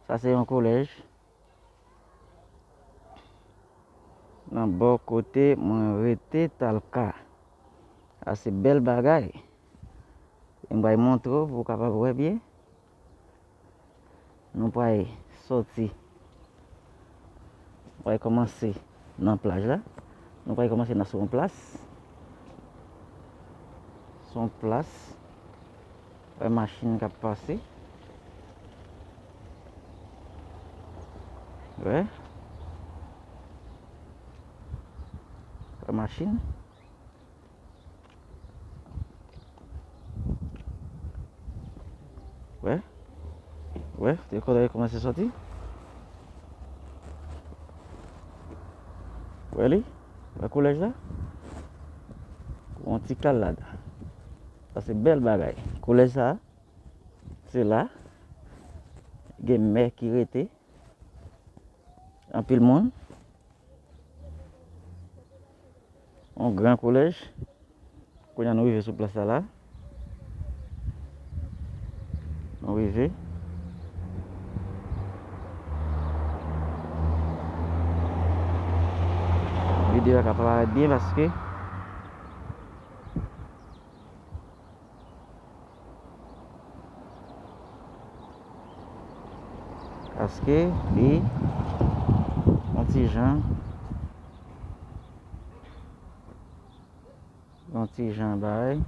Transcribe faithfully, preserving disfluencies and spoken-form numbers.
Sa se yon kolèj nan bò kote mwen rete Talka. Sa se bèl bagay. M pral montre w pou w kapab wè byen. Nou pral sòti. Nou pral kòmanse nan plaj la. Nou pral kòmanse nan sou yon plas. Sou yon plas. Wè machin k ap pase. Wè. Wè machin. Wè. Wè, te kòlè kòmanse sòti. Wè li? Wè kolèj la? Yon ti kalad. Sa se bèl bagay. Kolèj sa, se la. Gen mè ki rete. Anpil moun. Yon gran kolèj. Kounye a nou rive sou plas la la. Nou rive. Videyo a ka parèt byen paske Paske li yon ti jan, yon ti jan bay.